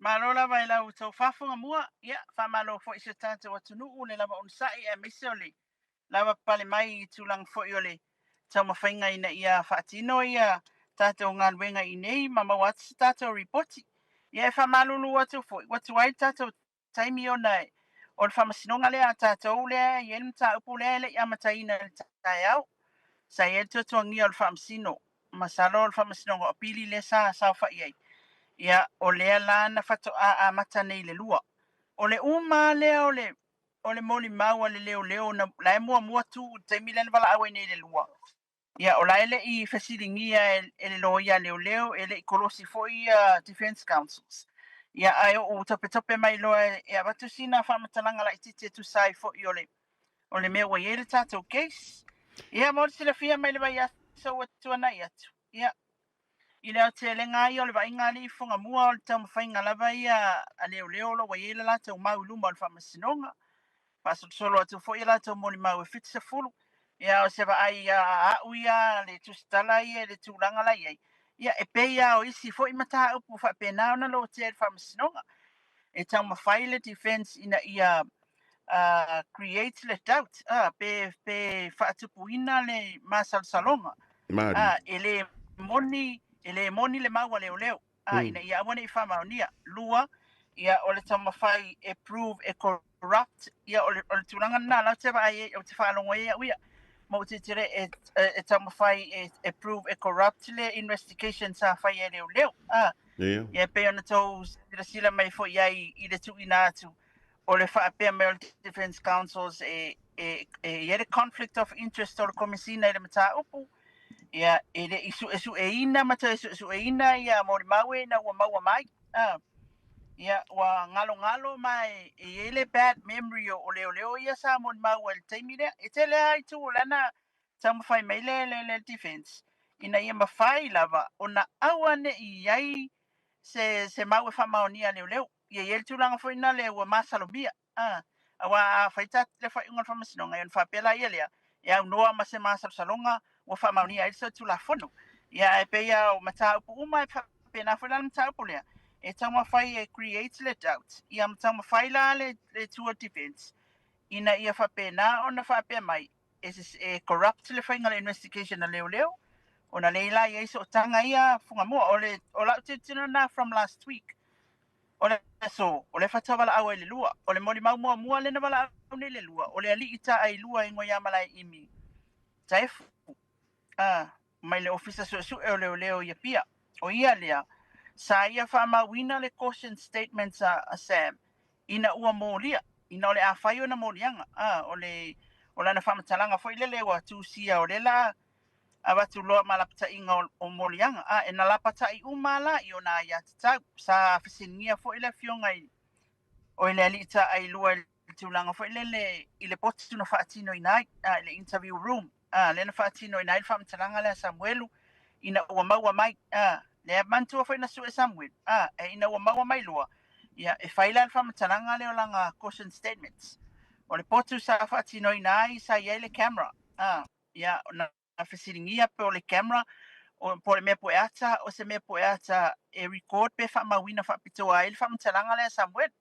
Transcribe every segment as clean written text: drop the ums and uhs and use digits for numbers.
Malo lava i la outou faafofoga mua. Ia, faamalo foi i si o tatou atunuu le lava onosai aemaise o le lava pale mai i tulaga foi o le taumafaiga ina ia faatino ia tatou galuega i nei ma maua atu se tatou ripoti. Ia, e faamalulu atu foi, ua tuai le tatou taimi ona o le faamasinoga lea a tatou lea e i ai le mataupu lea e le i amataina i le taeao. Sa i ai le tuatuagia o le faamasino, masalo o le faamasinoga o Apili lea sa saofai ai. Ia, o lea la na faatoa amata nei i le 2. O le uma lea o le molimau a le leoleo na, la e muamua tu i le taimi lea na valaau ai nei i le 2. Ia, o la e le i fesiligia e le loia leoleo, e le i kolosi foi ia defense counsels. Ia, ae ou topetope mai loa e avatu sina faamatalaga laitiiti e tusa ai foi o le mea ua i ai le tatou case. Ia, mo le silafia mai le vaiaso ua tuanai atu. Ia, i le aotelega ia o le vaaiga a alii fugamua o le taumafaiga lava ia a leoleo o lo o ua i ai le latou mau i luma o le faamasinoga. Faasolosolo atu foi ia latou molimau e 70. Ia, o se vaai a a'u ia le tusitala ia i le tulaga la i ai. Ia, e pei lava o isi foi mataupu faapena ona lotea i le faamasinoga. E taumafai le defense ina ia create le doubt, pe faatupuina le masalosaloga. Mari. E le moni le mau a leoleo. Ina ia aua ne i faamaonia. Lua, ia o le taumafai e prove e corrupt. Ia, o le tulaga lena lau te vaai ai, ou te faalogo ai au ia. Ma ou te tele e taumafai e prove e corrupt le investigation sa fai e leoleo. Ia, pei ona tou silasila mai foi ai i le tuuina atu o le faapea mai o le defense counsels e i ai le conflict of interest o le komesina i le mataupu. Ia, e le i suesueina ma toe suesueina ia molimau e ina ua maua mai. Ia, ua galogalo ma e i ai le bad memory o leoleo ia sa molimau ai i le taimi lea. E tele lava itu o lana taumafai mai le defense ina ia mafai lava ona aua ne i ai se mau e faamaonia leoleo. Ia i ai le tulaga foi na le ua masalomia. Aua a fai le faaiuga o le faamasinoga, ia ona faapea laia lea, e aunoa ma se masalosaloga ua faamaonia ai le solitulafono. Ia, ae pei lava o mataupu uma e faapena foi la le mataupu lea. E taumafai e create le doubt. Ia ma taumafai la le tu defense ina ia faapena ona faapea mai e corrupt le faiga o le investigation a leoleo ona le la i ai sootaga ia fugamua. O lau tilotilo na from last week, o le aso o le faatoa valaau ai le 2. O le molimau muamua lea na valaau nei le 2, o le alii taailua e igoa ia Malaeimi Taefu mai le ofisa suesue o leoleo i Apia. O ia lea sa ia faamauina le caution statements a Sam ina ua molia, ina o le a fai ona moliaga. O lana faamatalaga foi lele ua tusia o le la avatu loa ma lapataiga o moliaga. E na lapatai uma la i ona aiatatau. Sa fesiligia foi le afioga i o le alii taailua i le tulaga foi lele i le potu na faatinoina ai, i le interview room lea na faatinoina ai le faamatalaga lea a Samuelu ina ua maua mai. Lea manatua foi na sue Samuelu e ina ua maua mai loa, ia e fai la le faamatalaga lea o lana caution statements. O le potu sa faatinoina ai sa i ai le camera. Ia, na fesiligia pe o le camera o po o le mea poeata o se mea poeata e record pe faamauina faapitoa ai le faamatalaga lea a Samuelu.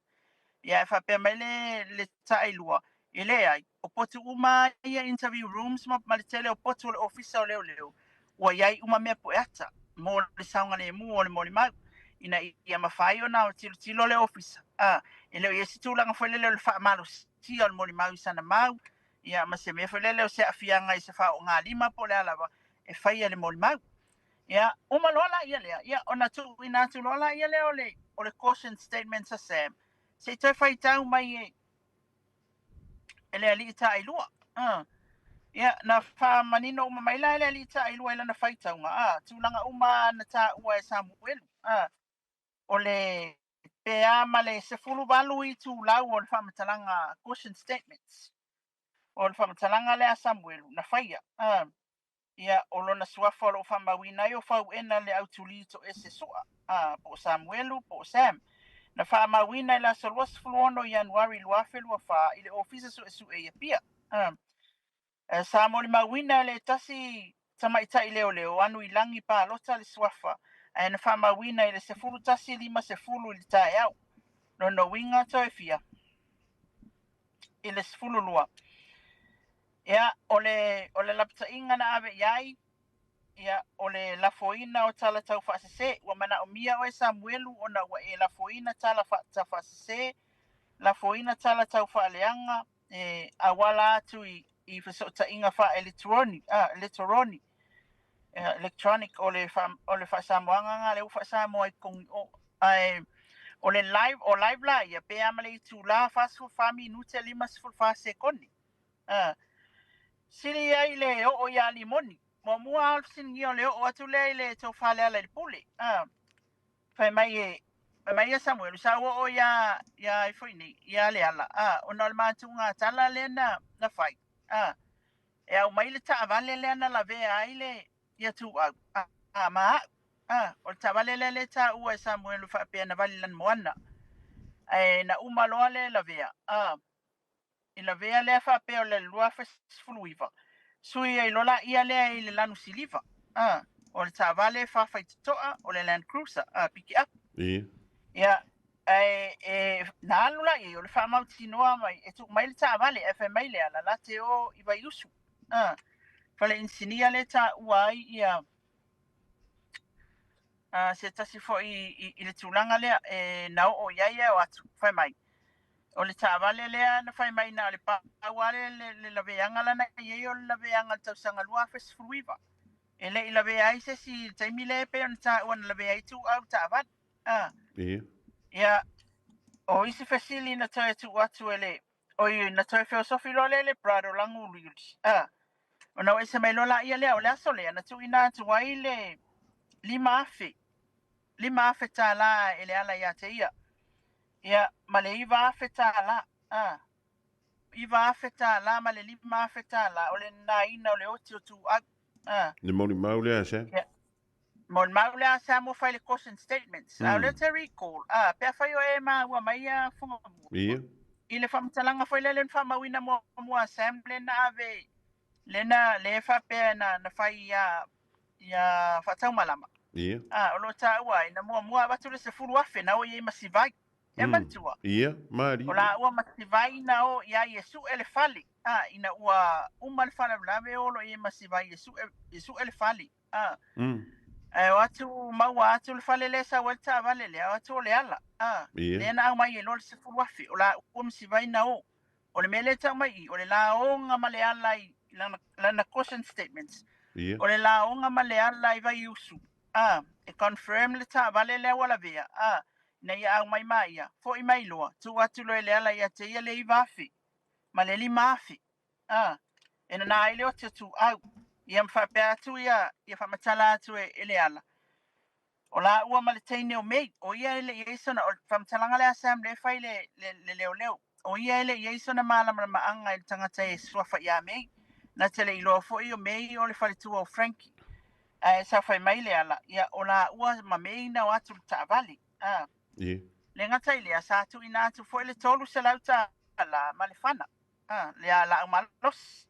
Ia, e faapea mai le taailua, e leai, o potu uma ia interview rooms ma le tele o potu o le ofisa o leoleo ua i ai uma mea poeata mo le saogalemu o le molimau ina ia mafai ona tilotilo le ofisa. E le o i ai se tulaga foi lele o le faamalosia o le molimau i sana mau, ia ma se mea foi lele o se aafiaga i se faaaogalima po o le a lava e faia le molimau. Ia, uma loa la ia lea, ia ona tuuina atu loa la ia lea o le caution statements a Sam se i toe faitau mai e le alii taailua. Ia, na faamanino uma mai la e le alii taailua i lana faitauga tulaga uma na taua e Samuelu. O le pe a ma le 18 itulau o le faamatalaga caution statements o le faamatalaga lea a Samuelu na faia. Ia, o lona suafa o loo faamauina ai o Fauena le Autuli Toese Sua, po o Samuelu po o Sam, na faamauina i le aso 26 Ianuari 2024 i le ofisa suesue i Apia. Sa molimauina e le tasi tamaitai leoleo anu i lagi palota le suafa. Ae na faamauina i le 11:50 i le taeao. Lona uiga toe fia i le 12. Ia, o le, o le lapataiga na ave i ai, ia, o le lafoina o tala taufaasese. Ua manaomia oe Samuelu ona ua e lafoina tala taufaasese, lafoina tala taufaaleaga, e auala atu i, i fesootaiga faaeletoroni, eletoroni, electronic, o le, fa, o le faasamoaga na lea ua faasamoa i togi o. Ae, o le live, o live la ia, pe a ma le itulā 44 minute 54 sekone. Sili ai le oo ia Limoni. Muamua lava o le fesiligia o le oo atu lea i le tofa Lealailepule. Fai mai e, fai mai ia Samuelu, sa ou oo ia, ia ai foi nei, ia Leala, ona o le matuga tala lea na, na fai. E aumai le taavale lea na lavea ai le, ia Tuau, ma au. O le taavale lea lea e taua e Samuelu faapea na vali lana moana. Ae na uma loa le lavea, i lavea lea faapea o le 2019, sui ai loa laia lea i le lanu siliva. O le taavale faafaitotoa o le Land Cruiser, pick up. Ia. Ia, ae e, na alu la i o le faamautinoa mai, e tuu mai le taavale, ae fai mai Leala, la te o i Vaiusu. Fale inisinia lea e taua ai ia, se tasi foi i, i le tulaga lea e na oo i ai e o atu, fai mai. O le taavale lea na fai mai na o le pau lava le, le, le laveaga lana i ai o le laveaga i le tausaga 2019. E le i lavea ai se isi i le taimi lea e pei ona taua na lavea ai Tuau taavale. Ia. Ia, o isi fesili na toe tuu atu e le, oi, na toe feosofi loa lea i le brother o Laguliuli. Ona o ese mai loa laia lea, o le aso lea na tuuina atu ai le 5,000, $5,000 e Leala ia te ia. Ia, ma le $9,000, $9,000 ma le $5,000 o le nanaina o le oti o Tuau. Le molimau lea, Sam? Ia. Molimau lea a Sam ua fai le caution statements. A o lea te recall, pe afai o e maua mai ia Fugamua. Ia. I le faamatalaga foi lea na faamauina muamua a Sam lea na ave, lea na, lea faapea na, na fai ia, ia Faataumalama. Ia. O lo o taua ai, na muamua avatu le 10,000 na o i ai ma Sivai. E manatua. Ia, malie. O laua ma Sivai na o i ai e sue le fale. Ina ua uma le faalavelave o lo o i ai ma Sivai e sue, e sue le fale. Ae o atu maua atu le fale lea e sau ai le taavale lea, o atu o Leala. Ia. Lea na aumai ai loa le 10,000. O laua ma Sivai na o. O le mea lea e tau mai i i, o le laoga ma Leala i lana, lana caution statements. Ia. O le laoga ma Leala i Vaiusu. E confirm le taavale lea ua lavea. Ina ia aumai ma ia, foi mai loa, tuu atu loa e Leala ia te ia le 9,000 ma le 5,000. E nana ai le oti o Tuau. Ia ma faapea atu ia, ia faamatala atu e, e Leala. O laua ma le teine o Mei, o ia e le i ai sona, o le faamatalaga lea a Sam lea e fai le, le, le leoleo. O ia e le i ai sona malamalamaaga i le tagata e suafa ia Mei. Na te le iloa foi o Mei o le faletua o Frankie. Ae sa fai mai Leala, ia o laua ma Mei na o atu i le taavale. Ia. Le gata i lea, sa tuuina atu foi le $300 ma le fana. Le laau malosi.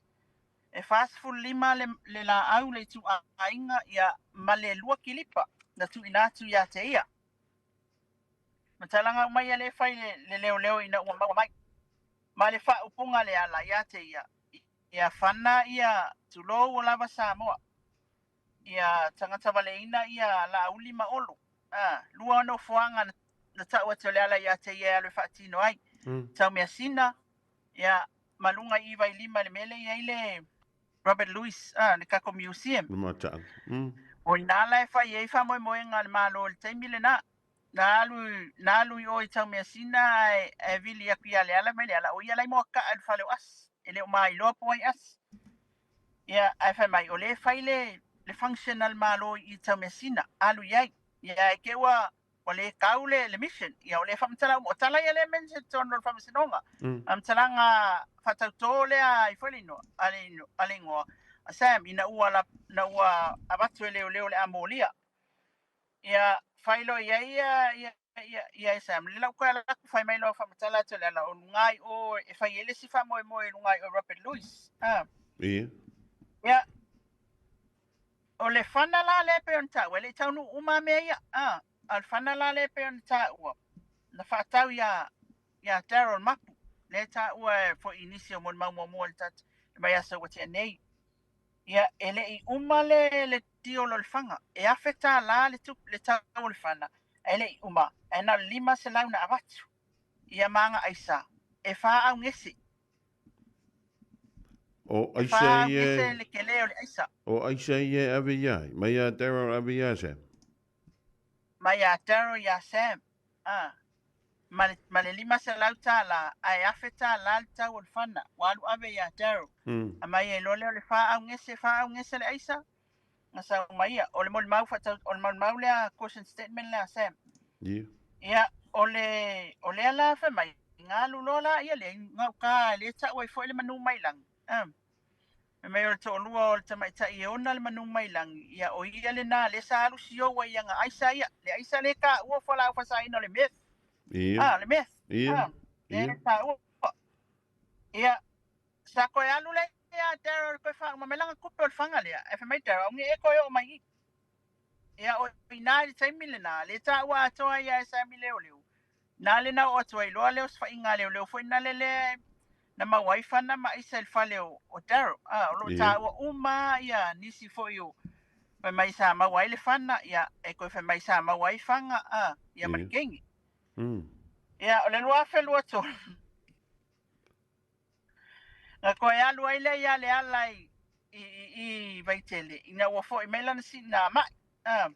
E 45 le, le laau le ituaiga ia ma le lua kilipa na tuuina atu ia te ia. Matalaga uma ia lea e fai le, le leoleo ina ua maua mai. Ma le faaupuga Leala ia te ia, ia fana ia tulou o lava Samoa. Ia tagata valeina ia Laauli ma Olo. Lua nofoaga na, na tau atu e Leala ia te ia e alu e faatino ai. Taumeasina, ia, ma luga i Vailima i le mea lea e i ai le Robert Louis, le tatou museum. Le mataaga. O i ina la e fai ai faamoemoega a le Malo i le taimi lena. Na alu, na alu i o i Taumeasina ae, ae vili atu ia Leala mai Leala, o ia la e moakaa i le fale o Asi. E le o mailoa po o ai Asi. Ia, ae fai mai, o lea e fai le, le function a le Malo i Taumeasina, alu i ai. Ia, ae te i ua, ua le tau le, le mission. Ia, o lea e faamatala uma. O tala ia lea e mention i totonu o le faamasinoga. Faamatalaga faatautō lea ai foi le inoa, a le, a le igoa a Sam, ina ua, la, ina ua avatu e leoleo le amolia. Ia, fai loa i ai ia, ia, ia, ia e Sam, le lau toe ala atu, fai mai loa faamatala atu e Leala, o luga i o e fai ai le isi faamoemoe i luga i o Robert Louis. Ia. Ia. O le fana la lea e pei ona taua, e le i taunuu uma mea ia. A o le fana la lea e pei ona taua, na faatau ia ia Daryl Mapu, lea e taua foi i nisi o molimau muamua i le tatou le vaiaso ua tea nei. Ia, e le i uma le le deal o le fana. E $1,000 le tupe le tau o le fana, ae le i uma, ae na o le 500 na avatu. Ia ma aga aisa, e 4 augese. O E aisa fa ia, augese le tele o le aisa. o aisa ia e ave ia ai. Mai ia Daryl ave ia Sam. Mai ia Daryl ia Sam. A. Ma le $500, ae $1,000 le tau o le fana. Ua alu ave ia Daryl. Aumai ai loa lea o le 4 augese, 4 augese le aisa. Na sau mai ia. O le molimau faatau, o le molimau lea caution statement lea a Sam. Ia, o lea la fai mai, galu loa la ia lea, gauta le tau ai foi le manu mai lagi. Ah. Fai mai o le toalua o le tamaitai e ona le manu mai lagi, ia o ia lena lea sa alu siou ai ia aga aisa ia. Le aisa lea taua fualaau faasaina o le meth. Ah, le meth. Ah, lea taua. Ia, sa koe alu le ia Daryl koe wha mai langa kupe o le fanga lea. E fai mai Daryl, nge e koe o mai i. Ia o ina i le taimi lena, le taua atoa ia e Sammy leo leo. Nā le na o atu ai loa lea o se faiga leoleo foi na le lea na maua ai fana ma aisa i le fale o Daryl. Ah, o lo o taua uma ia nisi foi o fai mai sa maua ai le fana, ia e koe fai mai sa maua ai fanga, ah, ia ma le kenge. Ia, o le 2023. Na koe alu ai lea ia le ala i Vaitele, ina ua foi mai lana sina mai. Ah.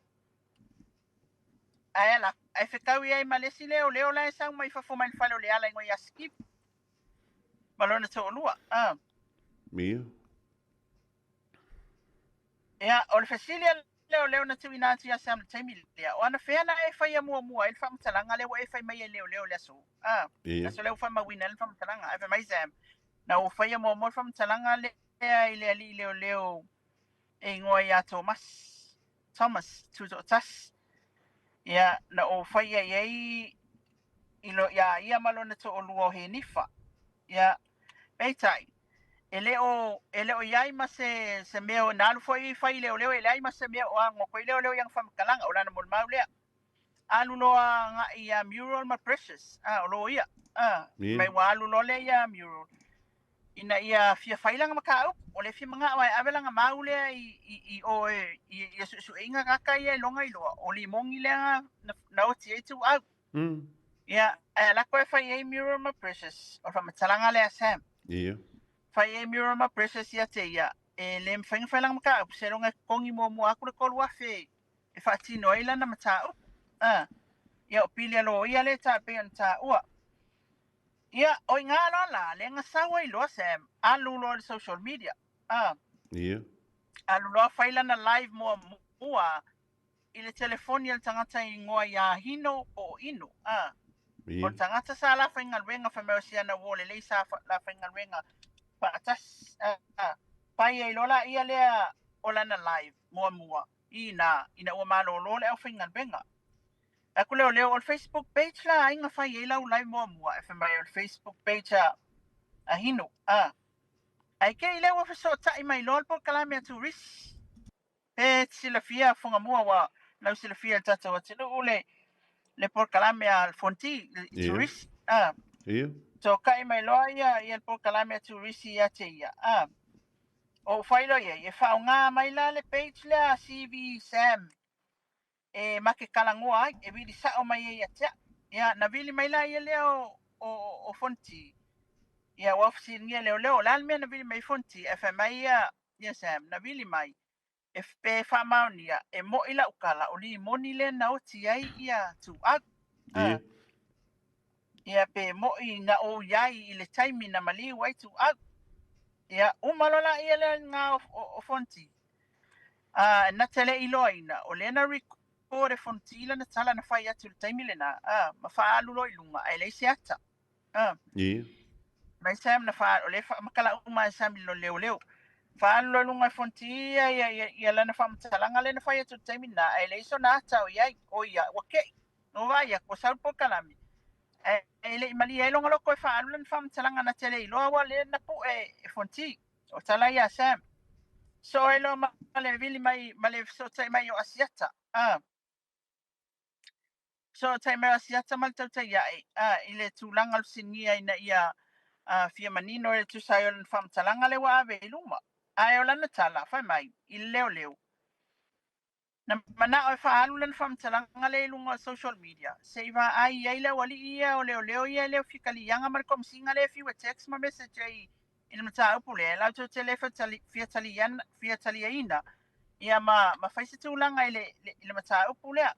Ae ala, ae fetau ai ma le isi leoleo la e sau mai fafo mai le fale o le ala i igoa ia Skip. Ma lona toalua. Ah. Ia, o le fesili a leoleo na tuuina atu ia Sam i le taimi lea, o anafea na e faia muamua ai le faamatalaga lea ua e fai mai ai leoleo le aso. Ah, aso lea ua faamauina ai le faamatalaga. Ae fai mai Sam, na ua faia muamua le faamatalaga lea i le alii leoleo e igoa ia Thomas. Thomas Tutoatasi. Ia, na ou faia i ai i lo, ia ia ma lona toalua o Henifa. Ia, peitai, e le o iai ma se mea na alu foi fai leoleo e leai ma se mea o ago koe leoleo i aga faamatalaga o lana molimau lea. Alu loa agai ia Muriel ma Precious, ah, o lo ia. Ah, mai ua alu loa lea ia Muriel. Ina ia fia fai lana mataupu, o le fia manga'o e ave lana mau lea i o e i ia suesueina kaka ia i loga iloa o limoni lea na oti ai tuau. Ia, ae lako e fai ai Muriel ma Precious, o le faamatalaga lea Sam. Fai ai Muriel ma Precious ia te ia, e le mafai ona fai lana mataupu, seiloga e totogi muamua atu le 3,000 e faatino ai lana mataupu. Ah. Ia o pili a loia le ta pei ona taua. Ia, o i ngā loa la, le nga sau ai loa Sam, alu loa i le social media. Ah. Alu loa fai lana live muamua i le telefoni a le tagata i igoa ia Hino po o Ino. Ah. O le tagata sa la faigaluega fai mai o si ana uo lelei sa la faigaluega faatasi. Ah. Fai ai loa la ia lea o lana live muamua ina ina ua malōlō le aufaigaluega. Aku leo leo o le Facebook page la ai nga fai ai lau live muamua e fai mai o le Facebook page a Hino. Ah. Ai ke i lea ua fesoʻotaʻi mai loa le polokalame a Turisi. Pe silafia Fugamua ua lau silafia le tatou atunuu le polokalame a le Fonti i Turisi. Ah. Tokaʻi mai loa ia ia le polokalame a Turisi ia te ia. Ah. O fai loa ia e faaaogā mai la le page lea CV Sam e ma ke talanoa ai e vili sao mai ai ia te au. Ia na vili mai la ia lea o Fonti. Ia ua fesiligia leoleo o le a le mea na vili mai Fonti e fai mai ia ia Sam na vili mai e pe faamaonia e moʻi lau tala o limoni lea na oti ai ia tuau. Ah. Ia pe moʻi na ou iai i le taimi na maliu ai tuau. Ia uma loa la ia lea nga o Fonti. Ah, na te le iloaina o lea na record e Fonti lana tala na fai atu i le taimi lena. Ah, ma faaalu loa i luga ae leai se ata. Ah. Mai Sam na fa o le fa makala uma e Sam i lo leoleo. Faaalu loa i luga e Fonti ia ia ia, ia lana faamatalaga lea na fai atu i le taimi lena ae leai sona ata o iai o ia ua keʻi. No vai ia ua sau le polokalame. Ae e le i malie ai loga loko e faaalu lana faamatalaga na te le iloa ua lea na puʻe e Fonti. O tala ia Sam. So ai loa ma le vili mai ma le fesootai mai o Asiata. Fesootai mai o Asiata ma le tautai ae i le tulaga o le fesiligia ina ia fia manino e tusa ai o le faamatalaga lea ua ave i luma. Ae o lana tala fai mai i le leoleo. Na manao e faaalu lana faamatalaga lea i luga o social media. Se i vaai ai le aualii ia o leoleo ia e le o fia ma le komesina lea e fiu e text ma message ai i le mataupu lea. Latou te le fia taliaina ia ma fai se tulaga i le mataupu lea.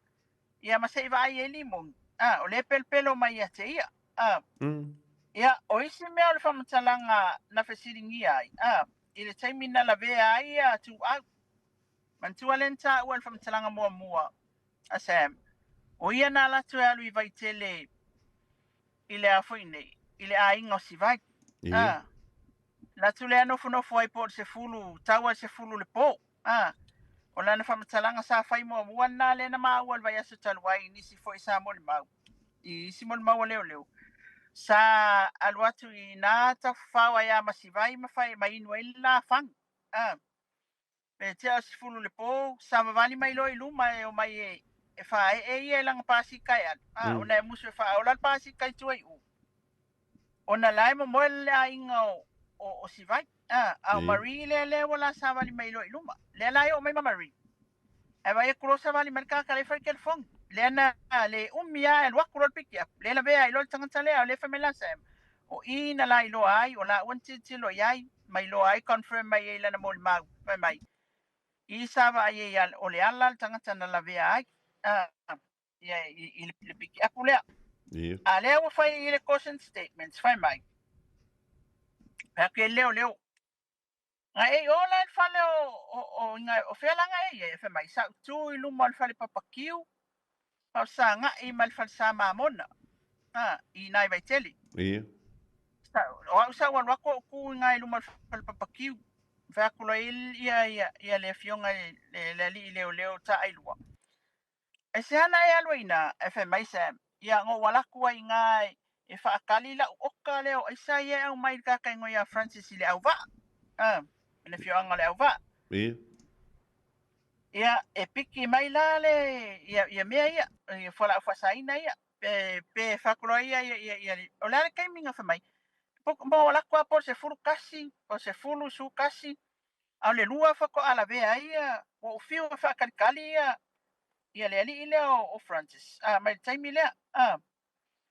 Ia ma se i vaai ai limoni. O le pelopelo mai ia te ia. Ia, o isi mea o le faamatalaga na fesiligia ai. I le taimi na lavea ai ia Tuau. Manatua lea na taua i le faamatalaga muamua a Sam. O ia na alu atu e alu i Vaitele i le a foi nei, i le aiga o Sivai. Alu atu lea nofonofo ai po o le 10, tau ai le 10 le po. O lana faamatalaga sa fai muamua lena lea na maua i le vaiaso talu ai i nisi foi sa molimau. I isi molimau a leoleo. Sa alu atu i nā tafafao ai a ma Sivai ma fai ma inu ai le lafaga. Pe tea o 10 le po, sa vavali mai loa i luma e o mai e faaee ia i lana pasika e alu. Ona e musu e faaola le pasika i tua i u. Ona la e momoe le aiga o Sivai. A o Marie lea lea ua la savali mai loa i luma. Lea la e oo mai ma Marie. Ae vaai atu loa savali mai le tagata lea e fai le telefoni. Lea na le umi lava e alu atu loa le piki up. Lea lavea ai loa le tagata lea o lea fai mai la Sam. O i na la iloa ai, o laua na tilotilo i ai, ma iloa ai confirm mai ai lana molimau. Fai mai. I sa vaai ai o le ala le tagata na lavea ai. Ia i le piki up lea. A lea ua fai i le caution statements, fai mai. Pea ke leo leo. Nga e ola i le fale o fea langa e ia, e fai mai, sa utu i luma o le fale papakiu, pau sa ngai ma le fale sa mamona. I nai Vaitele. O au sa alu atu au ku i ngai luma o le fale papakiu. Fai atu loa ia ia ia le afioga le alii leoleo Taailua. E se ana e alu ai na, e fai mai Sam, ia ngo walaku ai ngai e faakali lau oka lea o aisa ia e aumai le tagata ia Francis i le auvaa. Le afioaga o le auvaa. Ia, e piki mai la le, ia mea ia, ia fualaau faasaina ia, pe faakuloa ia, ia, ia, o le a le taimi na fai mai. Mo walaku a po o le 11, po o le 10, 11, a o le 2 faatoa lavea ai ia, ua ou fiu e faakalikali ia, ia le alii lea o Francis. Mai le taimi lea,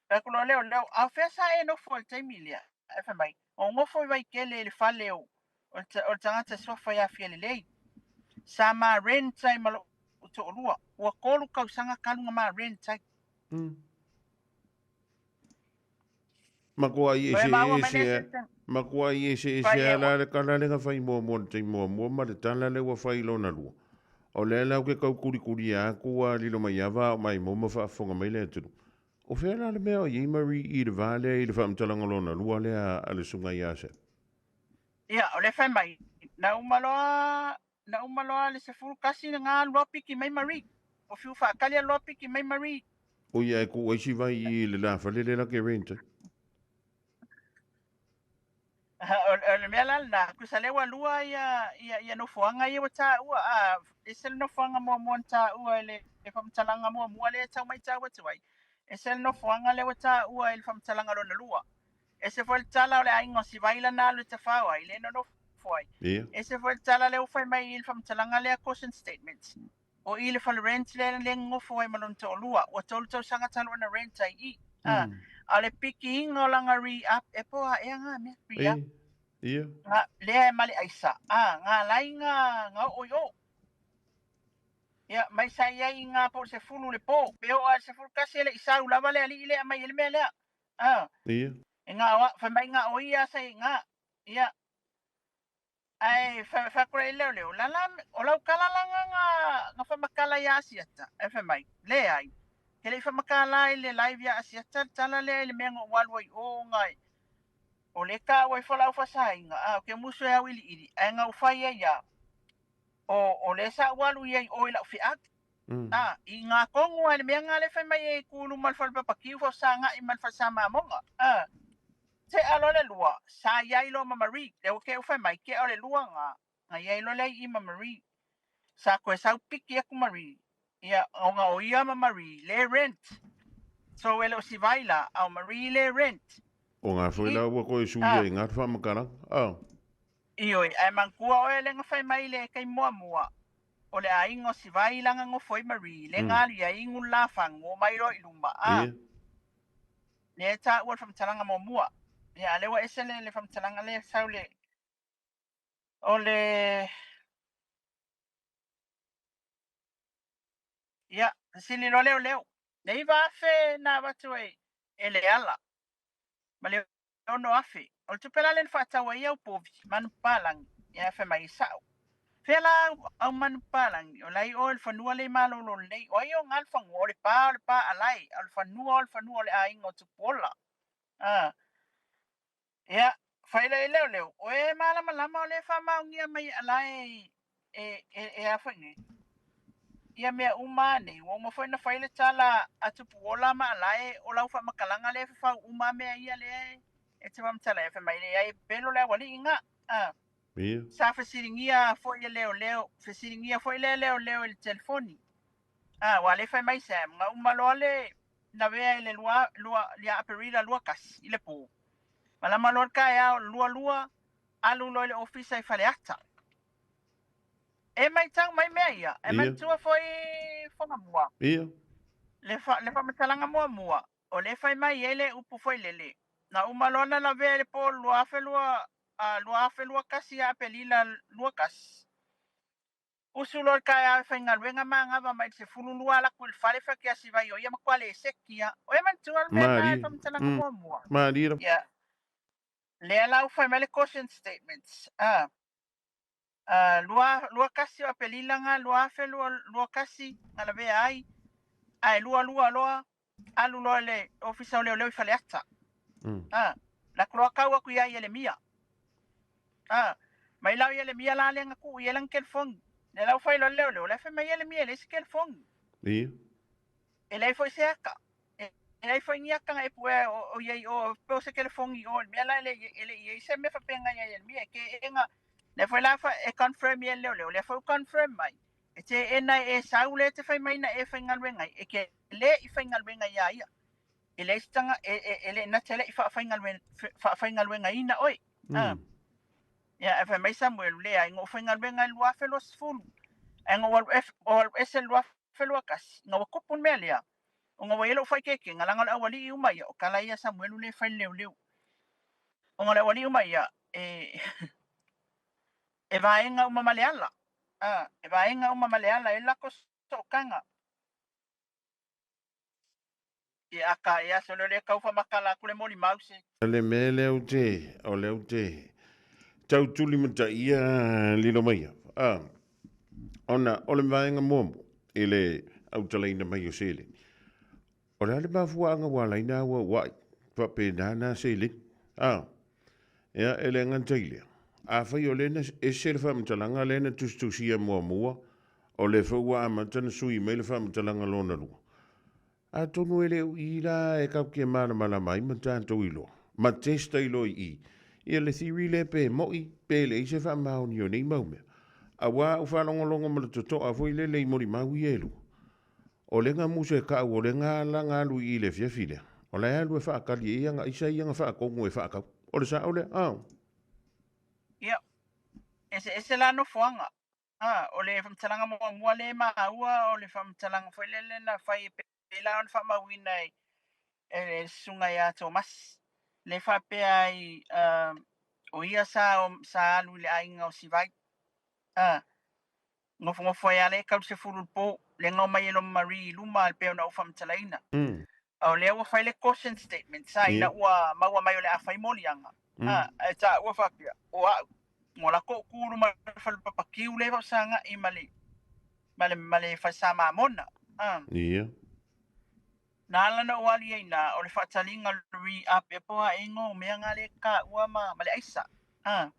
faakuloa leo leo, a o fea sa e nofo i le taimi lea, e fai mai, o nofo i Vaitele i le fale o le tagata suafa ia Fialelei. Sa ma rent ai ma lou toalua. Ua 3 tausaga talu na ma rent ai. Matua i ese ese matua i ese ese ala le tala le na fai muamua le taimi muamua ma le tala le ua fai lona lua. O lea lau ke kau kurikuri aku a lilo mai ava o mai mo ma faafofoga mai le atunuu. O fea la le mea o iai Marie i le va lea i le faamatalaga lona lua lea a le susuga ia Sam. Ia, o le fai mai, na uma loa le 11 na alu loa piki mai Marie. O fiu faakali loa piki mai Marie. O ia e ku ai si vai i le la fale le la ke rent. O le mea la lena, kusa lea ua lua ia ia ia nofoaga ia ua taua. Ese le nofoaga muamua na taua i le faamatalaga muamua lea e tau mai taua atu ai. Ese le nofoaga lea ua taua i le faamatalaga lona lua. Ese foi le tala o le aiga o Sivai lana alu e tafao ai, le nonofo ai. Ese foi le tala lea ua fai mai i le faamatalaga lea caution statements. O i le fale rent lea le nofo ai ma lona toalua. Ua 3 tausaga talu ona rent ai i. A o le pikiina o lana re-up, e po a ea ngā mea, re-up. Nga, lea e male aisa. Ngā lai ngā o i o. Ia, mai sa iai ngā po o le 10 le po. Pe o a le 11 le i sau lava le alii lea mai e le mea lea. E ngā oa, fai mai ngā o ia sa i ngā. Ia. Ai, whakura i leo leo. Lala, o lau kala la ngā ngā whamakala ia Asiata. E fai mai, le ai. Ke le i whamakala i le live ia Asiata, tala lea i le mea ngā walu ai o ngai. O le ka ua i whalau whasainga. O ke musu e au ili ili. Ai ngā uwhai e ia. O le sa walu ia i o i lau whiak. I ngā kongu ai le mea ngā le whai mai e kulu ma le whalepapa kiu whau sa ngā i ma le whasa mamonga. Te alo le lua, sa iai lo ma Marie, le o ke uwhai mai, ke o le lua ngā. Na i ai loa lea i i ma Marie. Sa koe sau piki aku Marie. Ia, ona o ia ma Marie le rent. So e le o Sivai la, a o Marie le rent. O ngā foi la ua koe sui ai ngā whamakara. Ah. Ioe, ae manatua oe le na fai mai le taimi muamua, o le aiga o Sivai la na nofo ai Marie, le na alu i ai inu le lafagu, omai loa i luma, a. Lea e taua le faamatalaga muamua. Ia, a o lea ua ese le faamatalaga lea sau le, o le, ia, fesili loa leoleo, le 9,000 na avatu ai e Leala ma le 6,000. O le tupe la lea na faatau ai au povi, manupapalagi, ia fai mai e sa'o. Fea la au manupapalagi, o la e i o i le fanua le i malolo lelei. O ai o ga le fanua? O le pa, o le pa alae, a o le fanua o le fanua o le aiga o Tupuola. A. Ia, fai lea i leoleo, o e malamalama o lea e faamaonia mai e alae e a foi nei. Ia mea uma nei, ua uma foi na fai le tala a Tupuola ma alae o lau faamatalaga lea e fafau uma mea ia lea e te faamatala ai. Fai mai leai e pepelo le aualii ga. A. Ia. Sa fesiligia foi e leoleo, fesiligia foi lea leoleo i le telefoni. A, ua le fai mai Sam, na uma loa le lavea i le lua, lua, ia Aperila 21 i le po. Malama loa le taeao o le 22, alu loa i le ofisa i Faleata. E matau mai mea ia, e manatua foi Fogamua. Ia. Le faamatalaga muamua, o lea fai mai ai le upu foi lele. Na uma loa na lavea i le po 2021 ia Aperila 21. Usu loa le taeao e faigaluega manava mai le 12 ala atu i le fale fai ake Sivai o ia matua le seki a. O e manatua le mea na e faamatalaga muamua. Malie. Ia. Lea la ua fai mai le caution statements. A. 21 o Aperila ga 2021 na lavea ai. Ae 22 loa alu loa le ofisa o leoleo i Faleata. A. La loa kau aku ia Ielemia. A. Mai lau Ielemia la le nga ku i lana telefoni. Le lau fai loa leoleo, le fai mai Ielemia le se telefoni. Ia. E leai foi se aka. E leai foi ni aka e pue o iai o pe o se telefoni o le mea la e le i se mea faapena ia Ielemia ke enga le foi la fa e confirm ia leoleo, le foi confirm mai. E te ena e sau le te fai mai na e faigaluega e ke le i faigaluega ia ia. E le stanga e le na tele i faafaigaluega ina oi. Ia e fai mai Samuel le ai ngo faigaluega i 2020. Ai ngo alu F o alu ese 2021. Ngo kupu mea lea. O ngo wai lo fai keke ngalanga le awali uma ia o kala ia Samuel le fai leu leu. O ngo le awali uma ia e e vaenga uma ma le ala. A, e vaenga uma ma le ala e lako sookanga. Ia aka ia so le kau whamakala ku le moli mause. Le mea lea ou te, o lea ou te tau tuli mataia lilo mai. A, ona o le vaenga muamua i le autalaina mai o seleni. O le a le mafuaaga ua alaina ua uai faapena na seleni. A, ia e le gata i lea. Afai o lea na ese le faamatalaga lea na tusitusia muamua, o le foi ua amata na sui mai le faamatalaga lona lua. Atonu e le ui la e kau ke malamalama ai ma tatou iloa. Ma testa iloa i i. Ia le theory le pe moi, pe le i se faamaoni o nei mau mea. Auā u faalogologo ma le totoa foi lele i molimau ia e lua. O le nga musa e kau o le nga ala nga alu i le fiafi lea. O la e alu e faakali e ia nga isa ia nga faakogu e faakau. O le sa'o lea, a. Ia, ese ese la nofoaga. A, o le faamatalaga muamua le maua o le faamatalaga foi lele na fai e pe la ona faamauina e le susuga ia Tomasi. Le faapea ai o ia sa alu i le aiga o Sivai. A, nofo ai ale kau 10 le po, le ngau mai e lo Marie i luma pe ona ou faamatalaina. A o lea ua fai le caution statement sa ina ua maua mai o le a fai moliaga. A, e ta ua faapea, o au, ngo la ko kulu ma fale papakiu le sanga i male male male fa mamona. A. Ia. Na ala na o ali ai na o le faataliga lui a pe po a ingo mea nga le ka ua ma le aisa. A.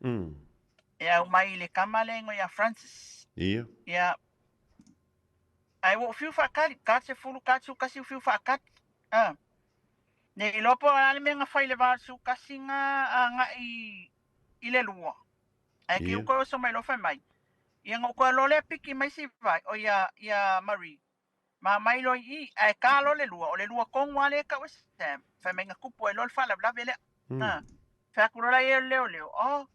E au mai le kama le ngo ia Francis. Ia. Ia. Ai wo fiu faakali, ka se fulu ka tu kasi fiu faakali. A. Ne i lopo ala le mea nga fai le va su kasi nga a nga i le lua. Ae ke uko oso mai loa fai mai. Ia na ou toe loa lea piki mai si vai, o ia, ia Marie. Ma mai loa i i, ae ta loa le lua, o le lua tonu lava lea e tau e Sam. Fai mai na tupu ai loa le faalavelave lea. Ha. Fai atu loa la ia e le leoleo, oh,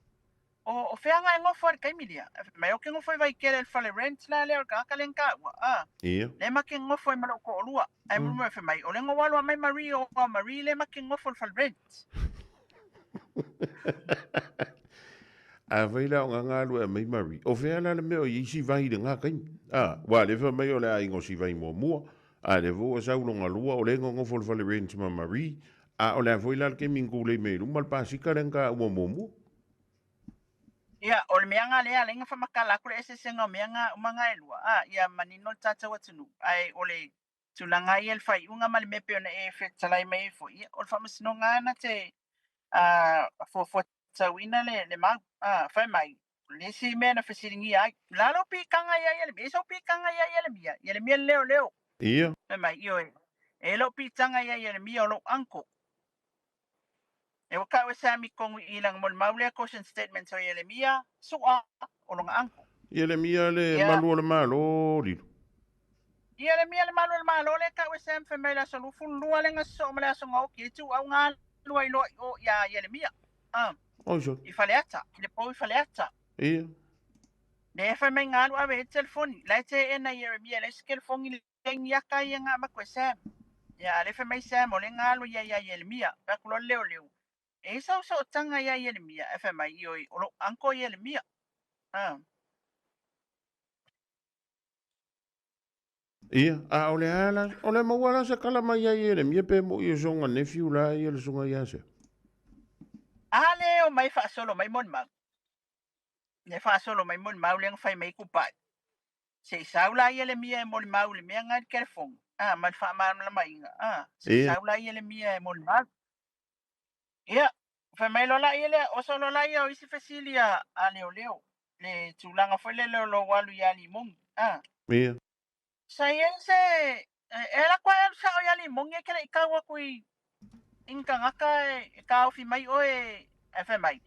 o, o fea na e nofo ai i le taimi lea? Ae fai mai, ou te nofo i Vaitele i le fale rent la lea o le tagata lea na taua. Ah. Lea ma te nofo ai ma lou toalua. Ae mulimuli fai mai, o lea na ou alu a mai Marie, o Marie lea ma te nofo i le fale rent. Afai la o ngā galue a mai Marie, o fea la le mea o i ai si vai i lena taimi? A, ua le fai mai o le aiga o si vai muamua, a lea foi ua sau lona lua, o lea e nonofo i le fale rent ma Marie, a o le a foi la le taimi na tulei mai ai luma le pasika lea na taua muamua? Ia, o le mea nga lea alai na whamakala aku le eseesega o mea nga uma nga e lua, a, ia manino le tātou atunuu, ae o le tulaga ia i le faaiuga ma le mea pei ona e fetalai mai ai foi, ia, o le faamasinoga lava na te fuafuatauina le mau. Fai mai, o le isi mea na fesiligia ai, o le a lou pitaga ia Ieremia? E sou pitaga ia Ieremia? Ieremia le leoleo. Ia. Fai mai, ioe, e lou pitaga ia Ieremia o lou uncle. E ua kau e Sammy kongu i langa mo le mau lea caution statement o Ieremia, sua, o lona uncle. Ieremia le malu o le Malo, Lilo. Ieremia le malu o le Malo lea kau e Sam fai mai le aso 22 le nga sosoo ma le aso gaoki e ituau galua i loa i o ia Ieremia. Oi sole. I Faleata, i le pou i Faleata. Ia. Le fai mai nga alu ave e telefoni. La e teena Ieremia le isi telefoni le ngiaka ia nga maku e Sam. Ia, a le fai mai Sam o le nga alu ia ia Ieremia. Fai atu loa le leoleo. E i sau sootaga ia Ieremia, e fai mai, Ioe, o lou uncle Ieremia. Ia, a o le a la, o le maua la se kala mai ia Ieremia pe mo i o songa nephew la ia le songa ia se. A le o mai faasolo mai molimau. Le faasolo mai molimau le fai mai ku pai. Se i sau la Ieremia e molimau le mea ngai le telefoni. A, ma le faamalamalamaina. A, se i sau la Ieremia e molimau. Ia, fai mai loa laia lea, oso loa laia o isi fesili a leoleo, le tulaga foi lele o lou alu iā Limogi. A. Ia. Sa i ai se, e ala atu ai alu sao iā Limogi e ke le i kau atu i i ni tagata e taofi mai oe ae fai mai,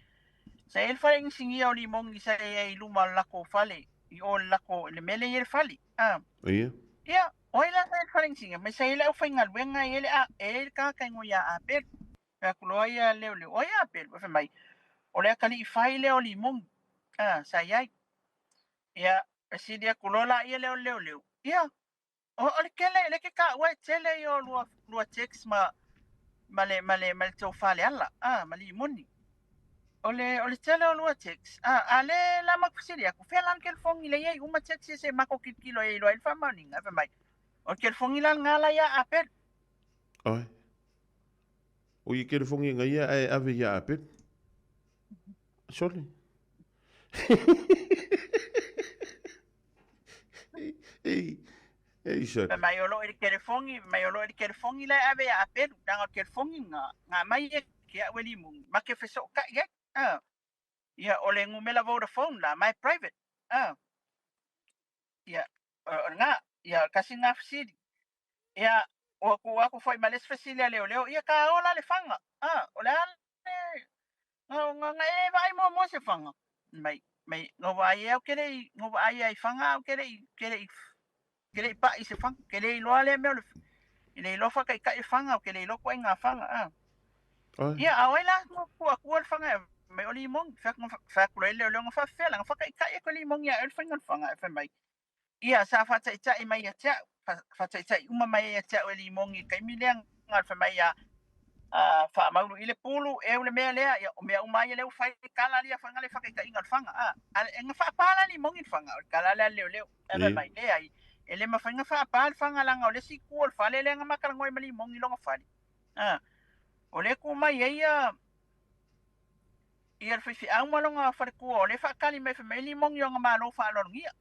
sa i ai le fale inisinia o Limogi sa i ai i luma o le latou fale, i o le latou, le mea lea e i ai le fale. A. Ia. Ia, o ai la sa i ai le fale inisinia? Mai sa i ai le aufaigaluega e i ai le, e i ai le tagata e igoa ia Apelu. Fai atu loa ia leoleo, o ai Apelu? Fai mai, o le atalii fai lea o Limogi. A, sa i ai. Ia, fesili atu loa laia lea o le leoleo, ia, o le tele, le ke taua e tele ia o lua, lua text ma, ma le, ma le, ma le tou faleala, a, ma Limoni. O le, o le tele o lua text, a, a le la ma fesili atu, fea la le telefoni le i ai uma text ia se mako kilokilo e iloa ai le faamaoniga. Fai mai, o le telefoni la lena la ia Apelu. Oi. O i kelefongi ngai ia ae ave ia Apelu. Sorry. Ei, ei, sorry. Fai mai o loo i le kelefongi, fai mai o loo i le kelefongi la e ave ia Apelu, leaga o le kelefongi nga, nga mai e ke au e Limoni, ma ke fesootai ai. Ah. Ia, o le numera Vodafone la, ma e private. Ah. Ia, o lena, ia, tasi lena fesili. Ia, ua tuu atu foi ma le isi fesili a leoleo, ia ta ola le faga. Ah, o le a le, na, na e vaai muamua se faga. Mai, mai, na vaai au ke le i, na vaai ai faga au ke le i, ke le i, ke le i paʻi se faga. Ke le iloa lea mea o le, i le iloa faataitai faga, ke le iloa ituaiga faga. Ah. Ia, a o ai la na tuu atua le faga e mai o Limoni. Fai atu, fai atu loa e le leoleo na faafefea la, na faataitai atu e Limoni ia oe le faiga o le faga. Ae fai mai, ia, sa faataitai mai ia te au, faataitai uma mai ia te au e Limoni i le taimi lea, na fai mai ia, faamaulu i le pulu, eu le mea lea, ia, o mea uma ia lea ua fai, kala lia faiga le faataitaiga o le faga. A, e na faapa la Limoni le faga, o le tala lea a le leoleo. Ae fai mai, leai, e le mafai na faapa le faga leaga o le isi itu o le fale lea na ma talanoa ai ma Limoni i lona fale. O lea e tu mai ai ia ia le faifeau ma lona faletua o lea e faatali mai fai mai Limoni o na malo faaaloalogia.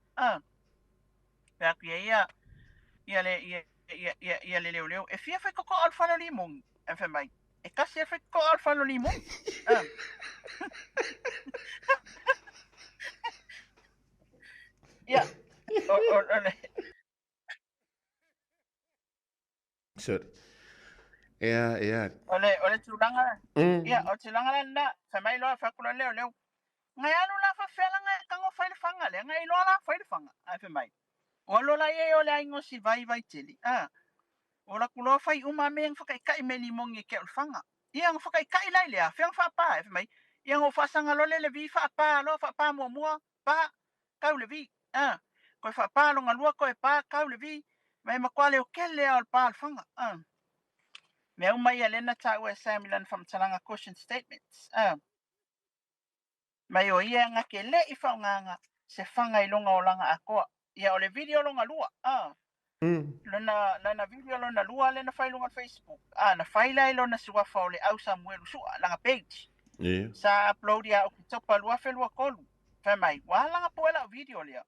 Fai atu i ai ia ia le ia ia ia, ia le leoleo e fia faitotoa o le fale o Limoni. Ae fai mai e tasi e faitotoa o le fale o Limoni. Ia o le Sorry. Ea, ea. O le tulaga, ia, o le tulaga la lena, fai mai loa, fai atu loa leoleo. Ngai alu la faafefea la ngai tago fai le faga lea, ngai iloa la fai le faga. Ae fai mai, o alu la ia o le aiga o Sivai Vaitele. A, o la kuloa fai uma mea nga whakaikai me limogi e ke o le faga. Ia nga whakaikai lai lea, fea nga whaapā. E fai mai, ia ngo whaasanga lole le vi whaapā, loa whaapā mua mua, pa, kau le vi. A, koe whaapā longa lua koe pa, kau le vi. Mai makwa leo kele a o le pa le faga. A, mea uma ia lena tāua e Sam i lana whamatalaga caution statements. A, mai o ia nga ke le i whaonganga se fanga i longa o langa akoa. Ia o le video longa lua. A, lona lana video lona lua lena fai lunga Facebook. A, na fai lai lona suafa o le au Samuelu sua langa page. Sa upload ia o Oketopa 2023. Fai mai, wa langa po ela video lea.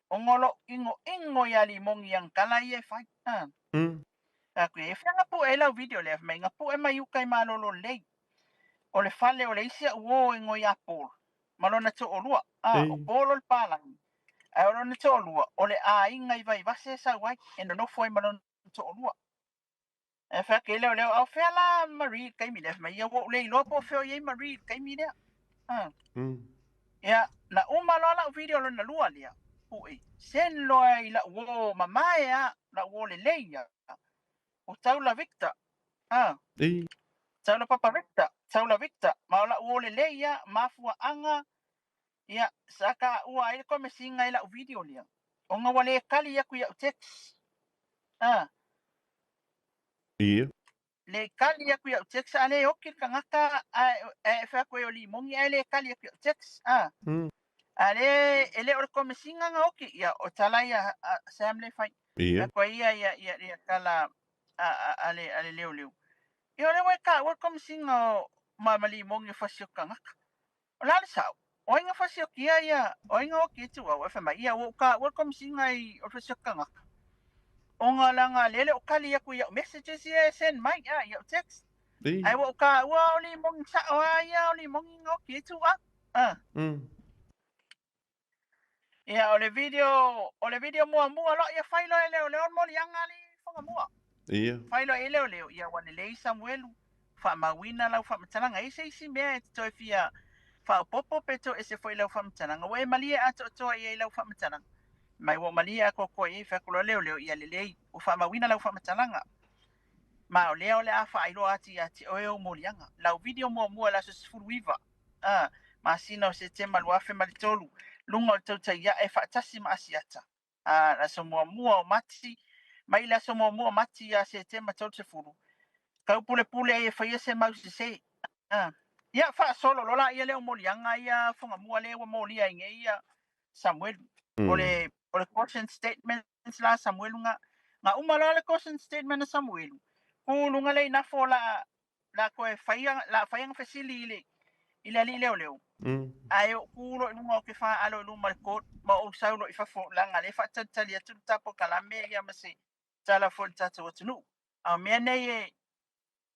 O ngolo ingo ingo ia limongi yang kala ia e fai. A, aku e fanga po ela video lea. Fai mai, nga po e mai uka i malolo lei. O le fale o le isi au o ingo ia Paul. Malona to o lua. A, o Paul o le palangi. Ae o lona to'alua, o le aiga i Vaivase e sau ai, e nonofo ai ma lona to'alua. E fai ake lea o lea, ao fea la Marie i le taimi lea? Fai mai, ia ua ou le iloa po o fea o i ai Marie i le taimi lea. Ia, na uma loa la'u video lona lua lea, pu'e, send loa i la'u uō mamae a, la'u uō lelei a, o Taula Victor. Taula Papa Victor, Taula Victor, ma o la'u uō lelei a, mafua'aga, ia, sa ka ua ai le komesiga i la'u video lea. Ona ua lē kali aku ia'u text. Le kali aku ia'u text a lē oki le tagata ae e fai atu ai o limogi ae lē kali aku ia'u text. A lē e lē o le komesiga ga oki ia o tala ia a Sam le fai. Aku ai ia ia ia ia tala a le a le leoleo. Ia o le ua e taua le komesiga o ma ma limogi o fasi o tagata. O la le sa'o. O ai ga fasiokia ia, o ai ga oki e tuau e fai mai, ia ua ou taua le komesiga i o le fasioki tagata. Ona laga lele o kali aku ia'u messages ia e send mai a ia'u text. Ae ua ou taua o limogi sa'o a ia o limogi ga oki e tuau. Ia o le video muamua loa ia fai loa e leoleo le moliaga a le Fagamua. Fai loa e leoleo ia ua lelei Samuelu faamauina lau faamatalaga. E se isi mea e te toe fia faaopopo pe toese foi lau faamatalaga. Ua e malie atoatoa i ai lau faamatalaga. Mai ua malie atoatoa i ai fai atu loa leoleo ia lelei ua faamauina lau faamatalaga. Ma o lea o le a faailoa atu ia te oe ou moliaga. Lau video muamua le aso 19. A, masina o Setema 2003, luga o le tautai ae faatasi ma Asiata. A, aso muamua o Mati, mai le aso muamua o Mati ia Setema 30. Tau pulepule ai e faia se mau sesē. A, ia faasolo loa laia lea o moliaga ia Fagamua lea ua molia ai nei ia Samuelu. O le caution statements la Samuelu ga. Ga uma loa le caution statement a Samuelu. Ku luga le inafo la la koe faia la faia nga fesili i le alii leoleo. Ae o ku lo i luga o ke faalo i luma le court ma ou sau lo i fafo laga le faatalitali atu le tapo kalame ia ma se tala foi le tatou atunuu. A o mea nei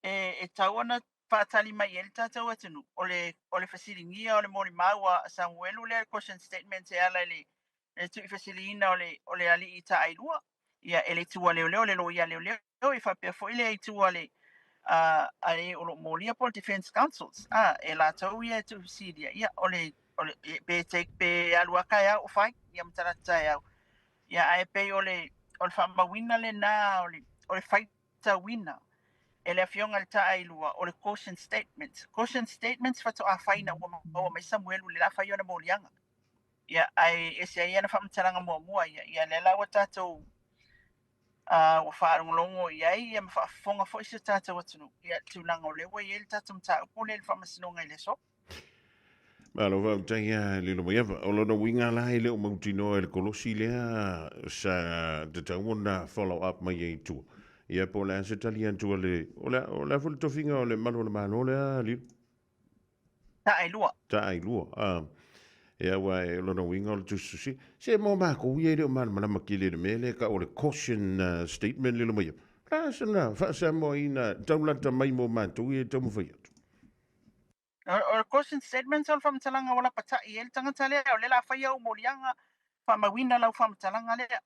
e tau ona faatali mai ai le tatou atunuu o le fesiligia o le molimau a Samuelu lea le caution statement e ala i le tuuifesiliina o le alii taailua. Ia e le itu a leoleo le loia leoleo e faapea foi le itu a le a le o lo molia po le defense counsels a e latou ia e tuufesilia ia o le pe take pe alu aka e au o fai ia ma talata e au ia ae pei o le faamauina lena o le faitauina e le afioga i le taailua o le caution statements. Caution statements faatoa faina ua maua mai Samuelu le la fai ona moliaga. Ia ae ese ai ana faamatalaga muamua ia ia lea la ua tatou ua faalogologo i ai ia ma faafofoga foi si o tatou atunuu ia tulaga o lea ua i ai le tatou mataupu lea i le faamasinoga i le aso. Malo faafetai ia Lilo Maiava. O lona uiga la e le o mautinoa e le kolosi lea sa tatau ona follow up mai ai i tua. Ia po o le a se tali atu a le o le a foi le tofiga o le malu o le Malo lea Lilo? Taailua. Taailua. Ia ua e lona uiga o le tusitusi. Se mo makou ia e le o malamalama tele i le mea lea ka o le caution statement Lilo Maiava. La se na faasamoaina taulata mai mo matou ia e taumafai atu. O le caution statements o le faamatalaga ua lapata'i ai le tagata lea o le la faia ou moliaga faamauina lau faamatalaga lea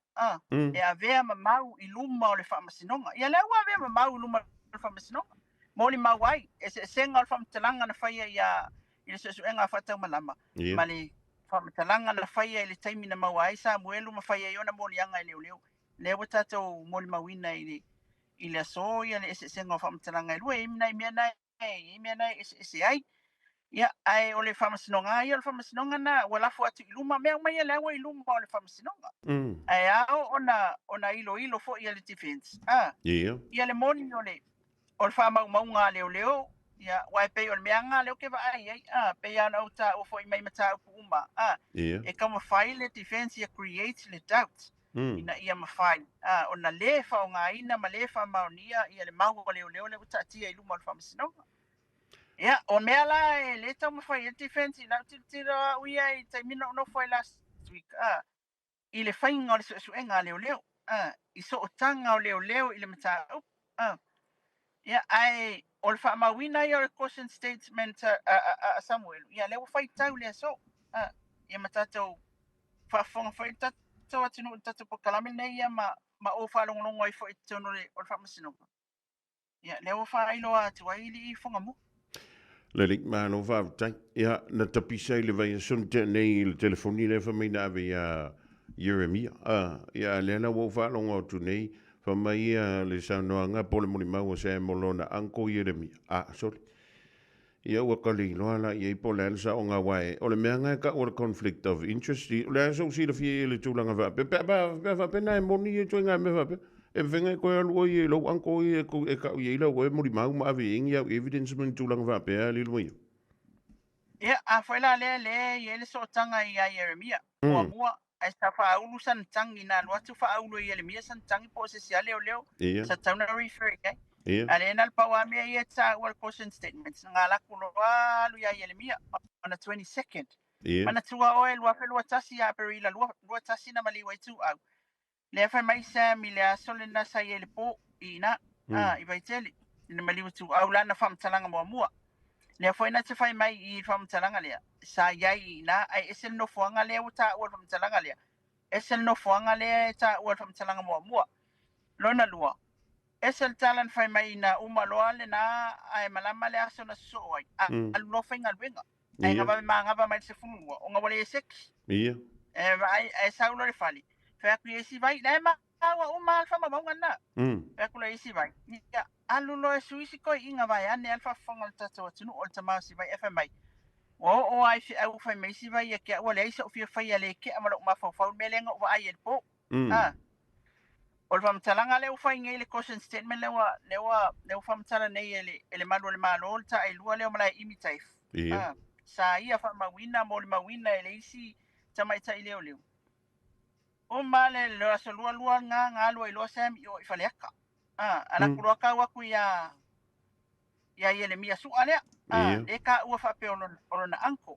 e avea ma mau i luma o le faamasinoga. Ia lea ua avea ma mau i luma o le faamasinoga. Molimau ai, eseesega o le faamatalaga na faia ia I le suesuega a faataumalama ma le faamatalaga na faia i le taimi na maua ai Samuelu ma fai ai ona moliaga e leoleo. Lea ua tatou molimauina i le aso ia le eseesega o faamatalaga e lua, e i ai nai mea na e i ai mea na e eseese ai. Ia, ae o le faamasinoga ia, o le faamasinoga na ua lafo atu i luma mea uma ia lea ua i luma o le faamasinoga. Ae ao ona iloilo foi e le defense. Ah, ia le moni o le faamaumauga a leoleo, ia, aua e pei o le mea lena lea ou te vaai ai, ah, pei lava ona ou taua foi mai mataupu uma, ah, e taumafai le defense ia create le doubt ina ia mafai ona lē faaaogaina ma lē faamaonia ia le mau a leoleo lea ua taatia i luma o le faamasinoga. Ia, o mea la e lē taumafai ai le defense i lau tilotilo au ia i taimi na ou nofo ai last week, i le faiga o le suesuega a leoleo, i sootaga o leoleo i le mataupu. Ia, ae o le faamauina ia o le caution statement a Samuel, ia lea ua faitau le aso. Ia ma tatou faafofoga foi le tatou atunuu i le tatou polokalame lenei ia ma ou faalogologo ai foi i totonu o le faamasinoga. Ia, lea ua faailoa atu ai i Fogamua. Lelei, malo faafetai. Ia, na tapisa i le vaiaso na tea nei i le telefoni lea fai mai na ave iā Ieremia. Ah, ia, lea la ua ou faalogo atu nei, fai mai ia le saunoaga po o le molimau a Sam o lona uncle Ieremia. Ah, sorry. Ia ua kaliloa la i ai po o le a le saoga aua e o le mea lena e tau o le conflict of interest. O le a sou silafia i le tulaga faapea pe a pe a faapea na e moni ia ituaiga mea faapea. E mafai ona e toe alu oe ia i lou uncle ia e tau i ai lau oe molimau ma ave i ai ni au evidence ma ni tulaga faapea lilo mai ai. Ia, a foi la lea lea e i ai le sootaga ia Ieremia, muamua, ae sa faaulu sana tagi na alu atu faaulu e Ieremia sana tagi po o se isi lava leoleo sa tatau ona refer i ai. A lea na o le pau lava mea ia e taua i le caution statement, na galaku loa alu ia Ieremia on the 22nd. Manatua oe 2021 ia Aperila 21 na maliu ai Tuuau. Lea fai mai Sam i le aso lena sa i ai le po i ina, i Vaitele, i le maliu Ituau lana faamatalaga muamua. Lea foi na te fai mai i le faamatalaga lea, sa i ai i ina, ae ese le nofoaga lea ua taua i le faamatalaga lea, ese le nofoaga lea e taua i le faamatalaga muamua. Lona lua, ese le tala na fai mai ina uma loa lena ae malama le aso na sosoo ai, alu loa faigaluega. Ae gava magava mai le 12, ona ua le seki. E vaai, ae sau loa le fale, fai atu i isi vai, la e maua uma le faamaumauga lena. Fai atu loa i isi vai, ia, alu loa e sui si toeaiina vaeane lava le faafofoga o le tatou atunuu o le tama o si vai ae fai mai, ua oo lava i feau fai mai si vai ia te au ua leai so'u fia faia le kea ma lou mafaufau i le mea lea na ou vaai ai i le po. O le faamatalaga lea ua fai nei le caution statement lea ua lea ua lea ua faamatala nei e le e le malu o le Malo le taelua lea o Malaeimi Taif. Sa ia faamauina molimauina e le isi tamaitai leoleo. Uma le le aso lua lua lena na alu ai loa Sam i o i Faleata. Alu atu loa tau atu ia ia Ieremia Su'a lea. Lea taua faapea o lona, o lona uncle.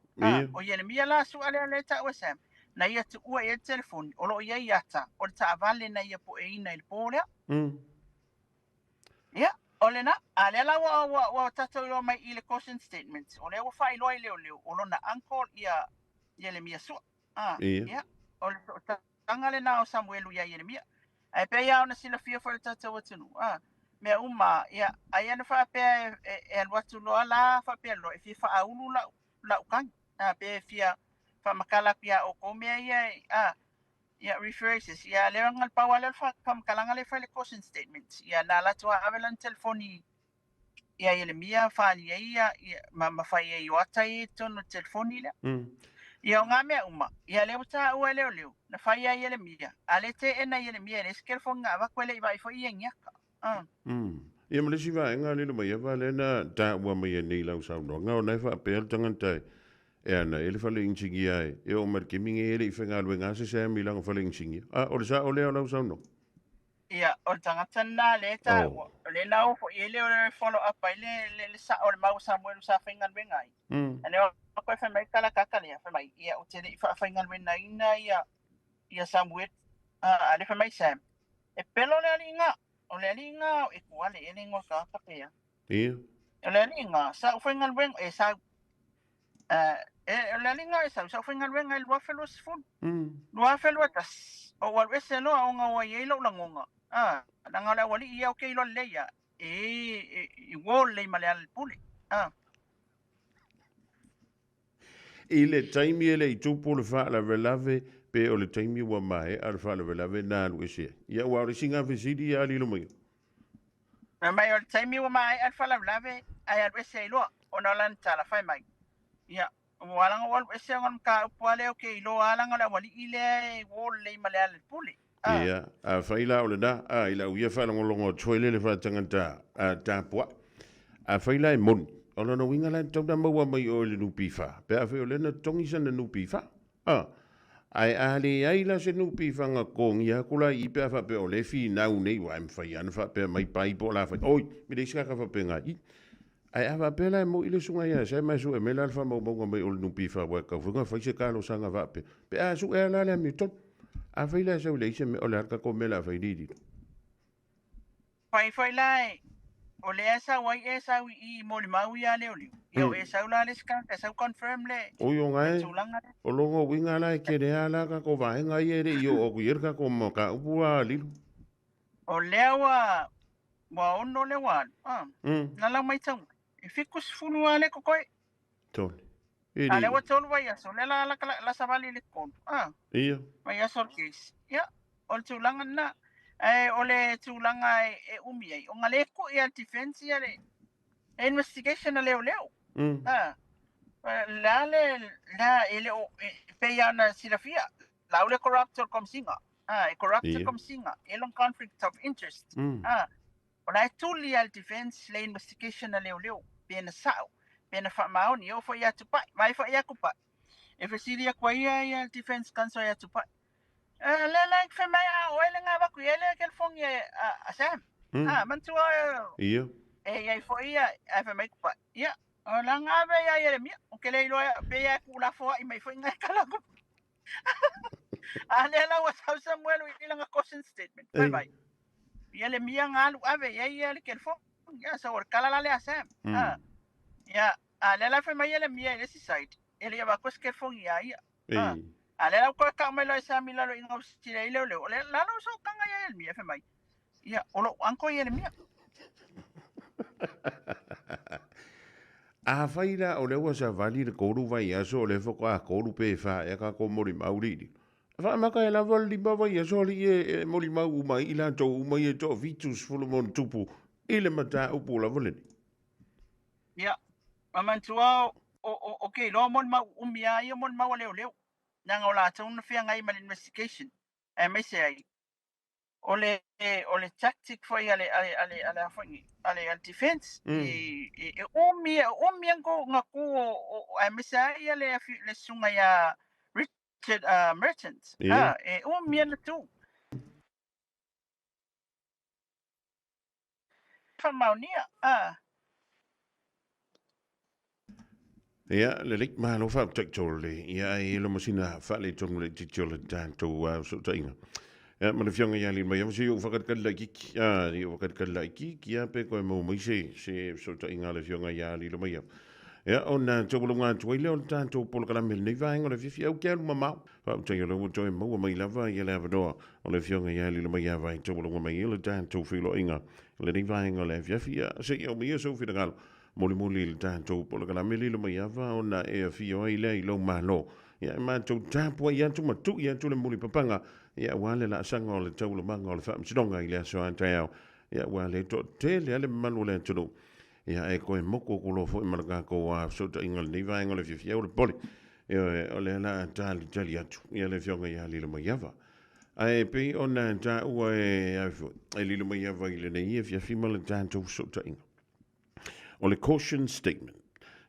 O Ieremia la Su'a lea lea taua e Sam. Na ia tuua i ai le telefoni, o lo o i ai ata o le taavale na ia pueina i le po lea. Ia, o lena. A lea la ua, ua, ua tatou iloa mai i le caution statement, o lea ua faailoa i leoleo, o lona uncle ia Ieremia Su'a. Ia, o le sootaga lena o Samuelu ia Ieremia. Ae pei lava ona silafia foi e le tatou atunuu, mea uma, ia, ai ana faapea e alu atu loa la faapea loa, e fia faaulu lau, lau tagi, pe e fia faamatala atu iā outou mea ia, ia, references, ia, lea na pau lava lea o le faamatalaga lea e fai i le caution statement, ia, na alu atu lava ave lana telefoni ia Ieremia faali ai ia, ia ma fai ai o ata ia i totonu o le telefoni lea. Ia o ngā mea uma, ia lea ua taua e leoleo, na fai ia Ieremia, a le teena Ieremia e leai se telefoni na avatu e le i vaai foi ia i ni ata. Ia ma le isi vaega lilo mai ava lea na taua mai nei i lau saunoaga, ona e faapea le tagata e ana e le fale inisinia e oo mai le taimi nei e le i faigaluega se Sam i lana fale inisinia. A o le sao lea o lau saunoaga? Ia, o le tagata lena lea e taua, o lea na o foi i ai le o follow up ai le sao o le mau a Samuelu sa faigaluega ai. A lea o koe fai mai tala kaka lea, fai mai, ia, ou te le i faafaigaluegaina ia Samuelu. A lea fai mai Sam, e pelo le aliiga, o le aliiga o Ekuale, e le igoa tagata pe a. O le aliiga, sa ou faigaluega, e sau, o le aliiga e sau, sa ou faigaluega i le 2020. 2021, o ou alu ese loa ona ua i ai lou lagoga. Leaga o le aualii ia ou te iloa lelei ia, e i uo lelei ma le ala i le pule. I le taimi e le i tupu le faalavelave pe o le taimi ua maea le faalavelave na alu ese ai. Ia aua o le isi gafesili ia lilo mai. Fai mai o le taimi ua maea le faalavelave ae alu ese ai loa ona o lana tala fai mai. Ia, ua ala ona ou alu ese ona o le mataupu lava lea ou te iloa lava leaga o le aualii lea e uo lelei ma le alalepule. Ah. Ia, afai la o lena, a i lau ia faalogologo atu foi lea i le faatagata a tapuai. Afai la e moni, o lona uiga la e tatau ona maua mai oe i le NPF, pe afai o lea na totogi sana NPF. A, ae a leai la se NPF na totogia atu la i i pe a faapea o lea e finau nei, aua e mafai lava ona faapea mai pai po o le a fai, oi, e leai se kaka faapena i i. Ae a faapea la e moi le susuga ia Sam ae sue mai la le faamaumauga mai o le NPF aua e tatau foi ona fai se talosaga faapea, pe a sue lava la le amiotonu. Afai la e sau e leai se mea, o le a le tatou mea o le a fai lililo? Fai foi la e, o lea e sau ai e sau i i molimau ia leoleo. Ia o e sau la le isi tagata e sau confirm le Oi o gae, tulaga lea. O lona uiga la e tele lava la tatou vaega ia e le i oo atu i ai le tatou mataupu a Lilo. O lea ua ua ono lea ua alu. Ah. Na lau maitau, e 70 lava le totoe. Tole. A lea ua tolu vaiaso, lea la la la savali le tolu. Ah. Ia. Vaiaso o le case. Ia, o le tulaga lena. Ae o le tulaga e umi ai, ona le kui a le defense ia le investigation a leoleo. Ah. La le la e le o e pei lava ona silafia, lau le corrupt o le Komisiga. Ah, e corrupt le Komisiga, e long conflict of interest. Ah. O la e tuli lava le defense le investigation a leoleo, pe na sao, pe na faamaoni, e oo foi ia Tupai, vaai foi ia Tupai. E fesili atu ai ia ia le defense counsel ia Tupai. Eh, le la fai mai a oe le ngā waku i ele telefoni e a Sam. Ah, manatua Ia. E iai foi ia, ae fai mai Tupai. Ia, o la ngā ve ia ia le mia. O ke le iloa pe ia ku la foa i mai foi ngai kala ku. A lea la ua sau Samuel i lana caution statement. Fai mai. Ia le mia nga alu ave ia ia le telefoni. Ia, so o le kala la lea Sam. Ah. Ia, a lea la fai mai ia le mia i le isi side. E le ia vaku se telefoni ia ia. Ah. A lea la ua koe mai loa e Sam i lalo i ngau sile i leo leo. O le lalo so kanga ia le mia fai mai. Ia, o lou uncle ia le mia. Afai la o lea ua savali le tolu vaiaso o lea faatoa tolu pe fa ea tatou molimau liililo. Faamata ai lava le lima vaiaso alii e molimau uma ai i latou uma ia e toafitusefulu ma ona tupu i le mataupu lava lenei. Ia, ma manatua o ke iloa molimau umi lava ia molimau a leoleo, leaga o latou na feagai ma le investigation, aemaise ai o le o le tactic foi a le a le a le a le a foi nei a le a le defense e umi e umi na tu o aemaise ai ia le le susuga ia Richard Merchant e umi ana tu faamaonia a. Ia, lelei, malo faafetai Tole. Ia, ai e loma sina faaletonu laitiiti o le tatou fesootaiga. Ia, ma le afioga ia Alii-mai-ava, se i ou whakatikari laitiiti. Ah, i ou whakatikari laitiiti, ia, pe koe mau mai se, se fesootaiga a le afioga ia Alii-mai-ava. Ia, ona taualauga atu ai lea o le tatou polokalame i lenei vaega o le afiafi au ke alu mamao. Faafetai o lea ua toe maua mai lava ia le avanoa o le afioga ia Alii-mai-ava e taualauga mai ai le tatou feiloaiga i lenei vaega o le afiafi. Ia, se i au mai ia sou finagalo Mulimuli i le tatou polokalame lilo mai ava ona e afio ai lea i lou Malo. Ia e matou tapuai atu ma tui atu le mulipapaga, ia aua le laasaga o le taualumaga o le Faamasinoga i le aso a taeao. Ia aua le toatele a le mamalu o le atunuu. Ia e toe moku atu loa foi ma le tatou fesootaiga i lenei vaega o le afiafi au le pole. Ioe, o lea la a talitali atu ia le afioga ia Lilomaiava. Ae pei ona taua e au foi, e Lilomaiava i lenei afiafi ma le tatou fesootaiga. O le caution statement,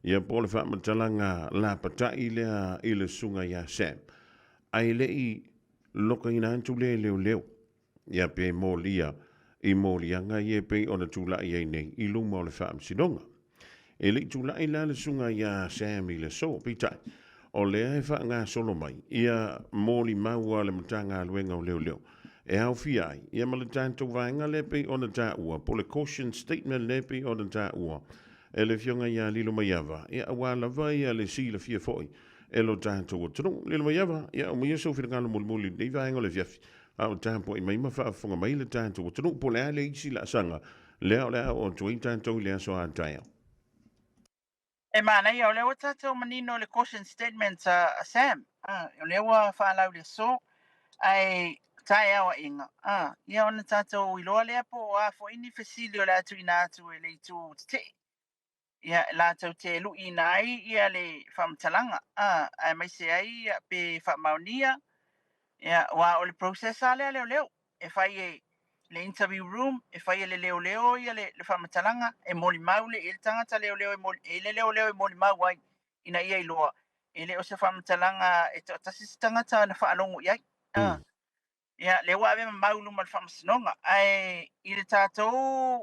ia po o le faamatalaga lapatai lea i le susuga ia Sam, ae le i lokaina atu lea e leoleo, ia pe molia i moliaga ia e pei ona tulai ai nei i luma o le faamasinoga. E le i tulai la le susuga ia Sam i le aso, peitai, o lea e faagasolo mai ia molimau a le Matagaluega o Leoleo e aofia ai ia ma le tatou vaega lea pei ona taua po o le caution statement lea pei ona taua e le Afioga ia Lilomaiava, ia aua lava ia le silafia foi e lo tatou atunuu. Lilomaiava, ia aumaia sou finagalo mulimuli i lenei vaega o le afiafi, a o tapuai mai ma faafofoga mai le tatou atunuu po o le a le isi laasaga lea o le a oo atu ai tatou i le aso a taeao. E manaia o lea ua tatou manino i le caution statement a Sam, o lea ua faalau i le aso, ae taeao aʻega, ia ona tatou iloa lea po o a foi ni fesili o le a tuuina atu e le itu tetee, ia latou te luiina ai ia le faamatalaga, aemaise ai pe faamaonia, ia aua o le process lava lea a leoleo, e fai e le interview room, e fai e le leoleo ia le faamatalaga, e molimau le i ai le tagata leoleo e i ai le leoleo e molimau ai ina ia iloa e le o se faamatalaga e toatasi se tagata na faalogo i ai. Ia, lea ua ave ma mau i luma o le faamasinoga. Ae i le tatou,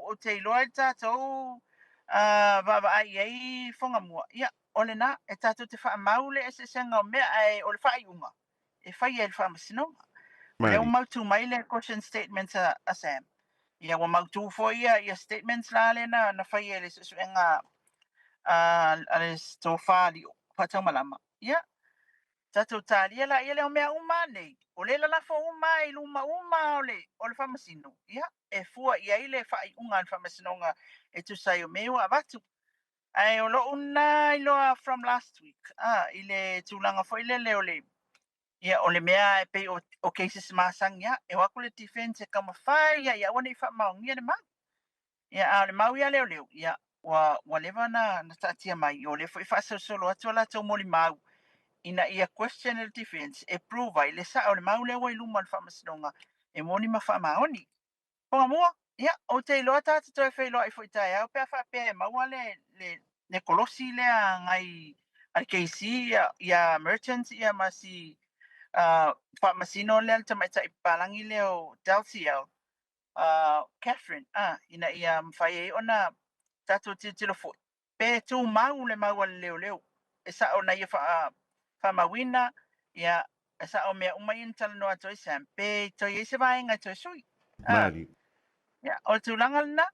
ou te iloa i le tatou vaavaai i ai Fogamua, ia, o lena, e tatou te faamau le eseesega o mea, ae o le faaiuga e faia e le faamasinoga. O lea ua mautu mai le caution statement a Sam. Ia, ua mautu foi ia statements la lea na faia e le suesuega a le tofa Lio Faataumalama. Ia, tatou talia laia lea o mea uma nei, o lea e lalafo uma i luma uma o le faamasino, ia, e fua i ai le faaiuga a le faamasinoga e tusa ai o mea ua avatu. Ae o lou lena iloa from last week, i le tulaga foi lele o le, ia, o le mea e pei o cases masani lava, e o atu le defense e taumafai lava ia aua ne i faamaonia le mau. Ia, a o le mau ia leoleo, ia, ua leva na taatia mai, o lea foi e faasolosolo atu a latou molimau ina ia question e le defense e prove ai le sao o le mau lea ua i luma o le faamasinoga e moni ma faamaoni. Fogamua, ia, ou te iloa tatou toe feiloai foi taeao pe a faapea e maua le kolosi lea nai a le KC ia Merchant ia ma si faamasino lea le tamaitai papalagi lea o Delciel, Catherine, ina ia mafai ai ona tatou tilotilo foi pe tumau le mau a le leoleo e sao na ia faamauina, ia, e sao mea uma ia na talanoa atu ai Sam, pe toe i ai se vaega e toe sui. Mali. Ia, o le tulaga lena.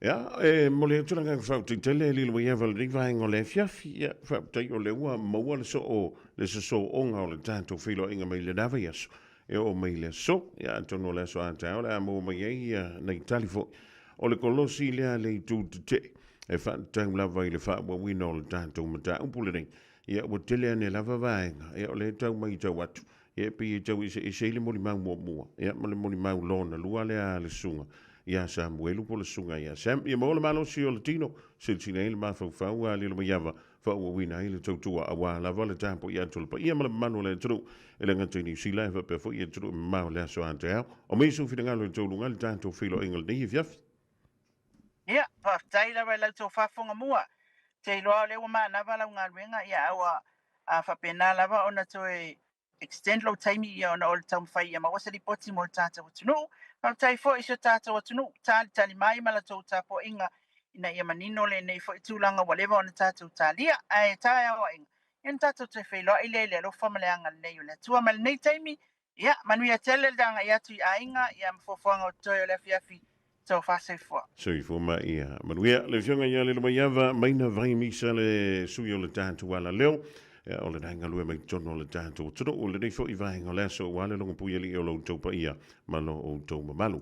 Ia, e momoli atu le agaga faafetai tele e lilo ai ava lenei vaega o le afiafi. Ia, faafetai o lea ua maua le soo, le sosooga o le tatou feiloaiga mai lena vaiaso e oo mai le aso. Ia, atonu o le aso a taeao o le a maua mai ai ia nai tali foi. O le kolosi lea a le itu tetee e faatatau lava i le faaauauina o le tatou mataupu lenei. Ia, ua tele ane lava vaega, ia, o lea e tau matau atu, Ia, e pei e tau eseese ai le molimau muamua, ia, ma le molimau lona lua lea a le susuga ia Samuelu po o le susuga ia Sam. Ia maua le malosi o le tino, silasila ai le mafaufau a Lilomaiava, faaauauina ai le tautua aua lava le tapuai atu o le paia ma le mamalu o le atunuu e le gata i Niu Sila ae faapea foi i atunuu e mamao i le aso a taeao. Aumai sou finagalo e tauluga ai le tatou feiloaiga i lenei afiafi. Ia, faafetai lava i la outou faafofoga mua. Ou te iloa o lea ua manava lau galuega, ia, a ua faapena lava ona toe extend lou taimi ia ona o le taumafai ia maua se lipoti mo le tatou atunuu. Faafetai foi i si o tatou atunuu talitali mai ma la outou tapuaiga ina ia manino lenei foi tulaga ua leva ona tatou talia. Ae taeao aʻega, ia ona tatou toe feiloai lea i le alofa ma le agalelei o le Atua. Mai lenei taimi, Ia, manuia tele le agai atu i aiga, ia ma fuafuaga o totoe o le afiafi. Tofa soifua. Soifua ma ia manuia. Le Afioga ia Lilomaiava Maina Vaimisa le sui o le tatou alaleo, ia, o lena e galue mai totonu o le tatou atunuu i lenei foi vaega o le aso aua le logopui alii o lo outou paia ma lo outou mamalu.